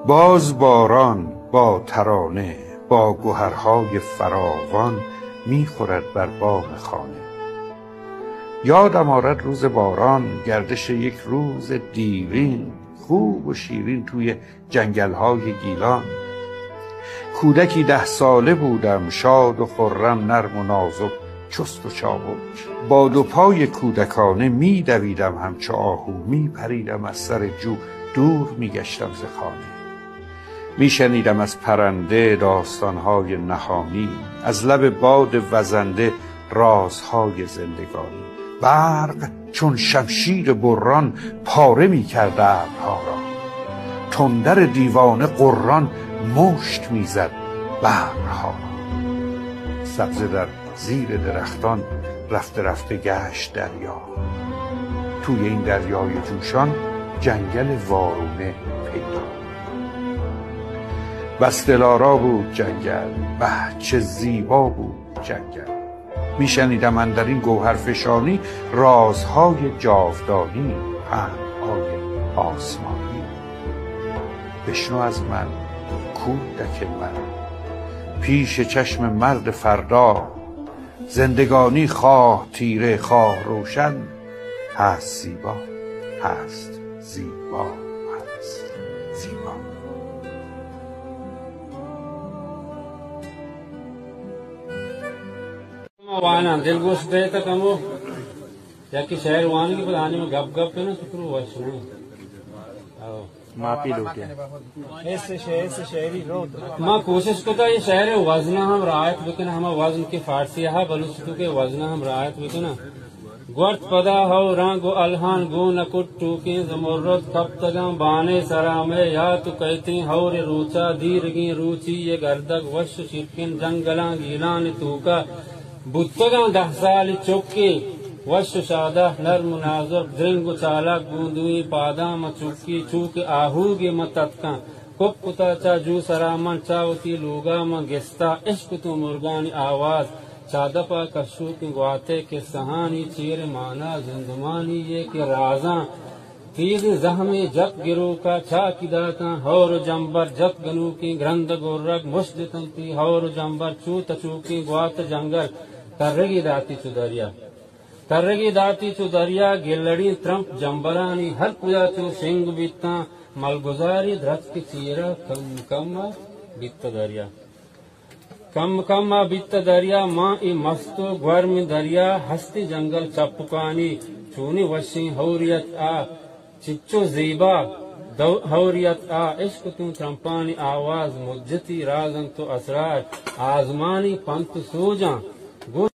باز باران با ترانه، با گهرهای فراوان می‌خورد بر بام خانه. یادم آرد روز باران، گردش یک روز دیرین، خوب و شیرین توی جنگل‌های گیلان. کودکی ده ساله بودم، شاد و خرم، نرم و نازک، چست و چابک. با دو پای کودکانه می‌دویدم همچو آهو، می‌پریدم از سر جو، دور می‌گشتم ز خانه. می‌شنیدم از پرنده داستان‌های نهانی، از لب باد وزنده رازهای زندگانی. برق چون شمشیر بران پاره می‌کرد ابرها را، تندر دیوانه غران مشت می‌زد بحرها را. سبزه در زیر درختان رفته رفته گشت دریا. توی این دریای جوشان جنگل وارونه پیدا. بس دلارا بود جنگل، به چه زیبا بود جنگل. می‌شنیدم اندر این گوهرفشانی رازهای جاودانی، پندهای آسمانی. بشنو از من، کودک من، پیش چشم مرد فردا، زندگانی خواه تیره، خواه روشن، هست زیبا، هست زیبا، هست زیبا. ما وانان دلگوش بیت کمو، یکی شعر وانگی، پدا آنی ما گپ گپ کناں، شکر وش نہ. او. معافی لوٹیں. ایسے شے-، ایسے شاعری رو تو. ما کوشش کتا یہ شعر وزن ہم رعایت بکن، ہما وزن کے فارسی ہا، بلوچی تو کے وزن ہم رعایت بکن. گورت پدا ہو رنگ و الہان گون کٹوکیں زمرد کپتگاں بانے سرا، مئے یات و کئیتیں ہور روچا، دیرگیں روچی یہ گردگ وش و شیرکن جنگلاں گیلان توکا. بوتگاں دہ سالی چکے وش و شادہ، نرم و نازرک، درنگ و چالاک، گوں دوئیں پاداں من چکی، چو کہ آہوگے من تتکاں. کپ کتا چہ جو سرا من، چہ وتی لوگا من گستا، اشکتوں مرگانی آواز، چہ دپا کشوکیں گواتے کسہانی چیر مانا زندمانی یے کہ رازاں. تیزیں زہمے جت گروکا چاکی داتاں، ہور و جمبر جت گنوکیں گرند گرگ مشت جتنتی، ہور و جمبر چو تچوکیں گوات جنگل، ترگی داتی چو دریا. ترگی داتی چو دریا، گلڑیں ترمپ جمبرانی ہر کجا چو شنگ بیتاں، ملگزاری درچک چیرا کم کم بیت دریا. کم کم ءَ بیت دریا، ماں اے مست ءُ گورمیں دریا، ہستیں جنگل چپکانی، چونیں وشیں ہوریت ءَ، چچو زیبا دو-، ہوریت ءَ، عشق توں ترمپانی آواز، مجتی راز انت ءُ اسرار، آزمانی پنت ءُ سوجاں گوش